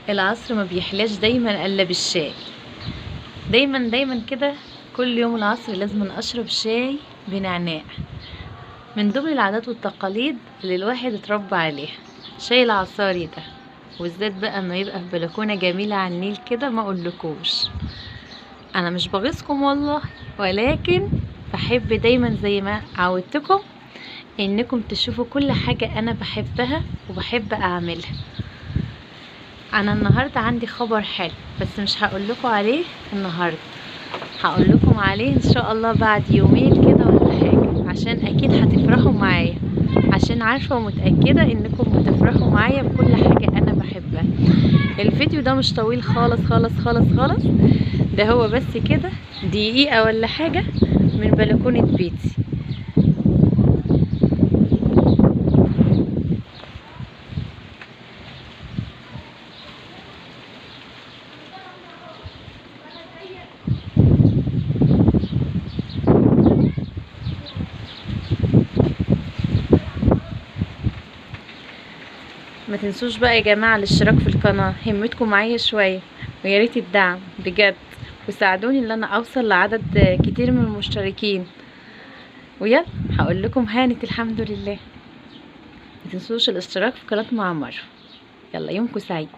العصر ما بيحلاش دايما الا بالشاي، دايما دايما كده كل يوم العصر لازم اشرب شاي بنعناع. من ضمن العادات والتقاليد اللي الواحد اتربى عليها شاي العصاري ده، وبالذات بقى ما يبقى في بلكونة جميلة على النيل كده. ما اقولكوش انا مش بغيظكم والله، ولكن بحب دايما زي ما عودتكم انكم تشوفوا كل حاجة انا بحبها وبحب اعملها. انا النهارده عندي خبر حلو بس مش هقول لكم عليه النهارده، هقول لكم عليه ان شاء الله بعد يومين كده ولا حاجة، عشان اكيد هتفرحوا معايا، عشان عارفه ومتاكده انكم بتفرحوا معايا بكل حاجة انا بحبها. الفيديو ده مش طويل خالص خالص خالص خالص، ده هو بس كده دقيقة ولا حاجة من بلكونة بيتي. ما تنسوش بقى يا جماعة الاشتراك في القناة، همتكم معايا شوية ويا ريت الدعم بجد، وساعدوني ان انا اوصل لعدد كتير من المشتركين. ويلا هقول لكم هانت الحمد لله. ما تنسوش الاشتراك في قناة مع مروه. يلا يومكم سعيد.